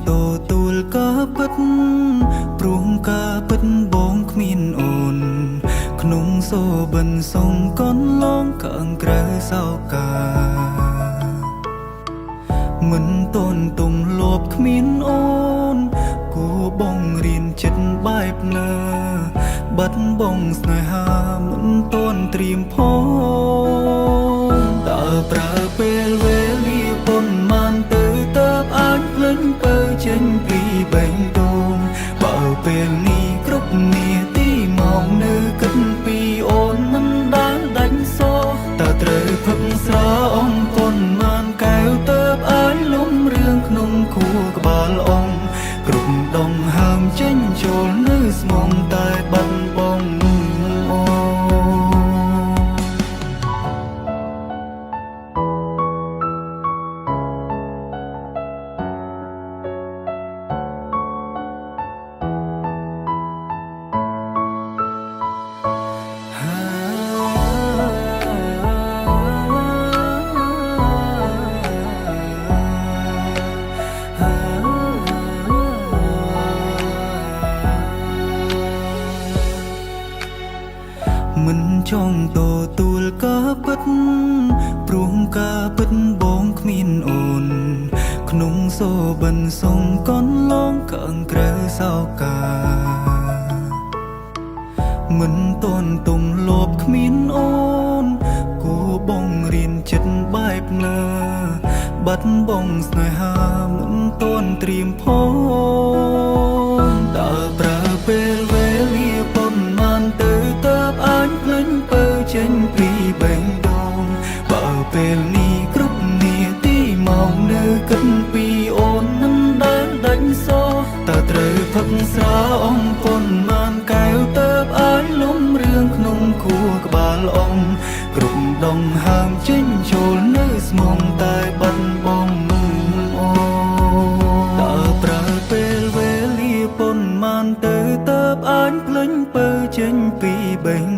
ទទួលការពិតព្រោះការពិតបងគ្មានអូនក្នុងសូបិនសងកនឡងខាងក្រៅសោកាមិនតនទុំលបគ្មានអូនគួបងរៀនចិត្តបែបណាបាត់បងស្នេហាមិនតនត្រៀមផងតើប្រើពេលវេលាប៉ុន្មានទៅតើអាចភ្លេចពើចេញពីបេះដូងបើពេលនេះគ្រប់នាទីមកនៅគិតពីអូនមិនដែលដាច់សោតើត្រូវផឹកស្រាអងប៉ុន្មានកែវតើអាចលំរឿងក្នុងខួរក្បាលអងគ្រប់ដងហើមចេញចូលនៅស្មងតែបាត់បងអូ មិនចង់ទទួលការពិតព្រោះការពិតបងគ្មានអូនក្នុងសូបិនសងកនឡងខាងក្រៅសោកាមិនតនទុំលបគ្មានអូនគួបងរៀនចិត្តបែបណាបាត់បងស្នេហាមិនតនត្រៀមផងតើប្រើពេលវេលាប៉ុន្មានទៅតើអាចភ្លេចពើចេញពីបេះដូងបើពេលនេះគ្រប់នាទីមកនៅគិតពីអូនមិនដែលដាច់សោតើត្រូវផឹកស្រាអងប៉ុន្មានកែវតើអាចលំរឿងក្នុងខួរក្បាលអងគ្រប់ដងហើមចេញចូលនៅស្មងតែបាត់បងអូតើប្រើពេលវេលាប៉ុន្មានទៅតើអាចភ្លេចពើចេញពីបេះ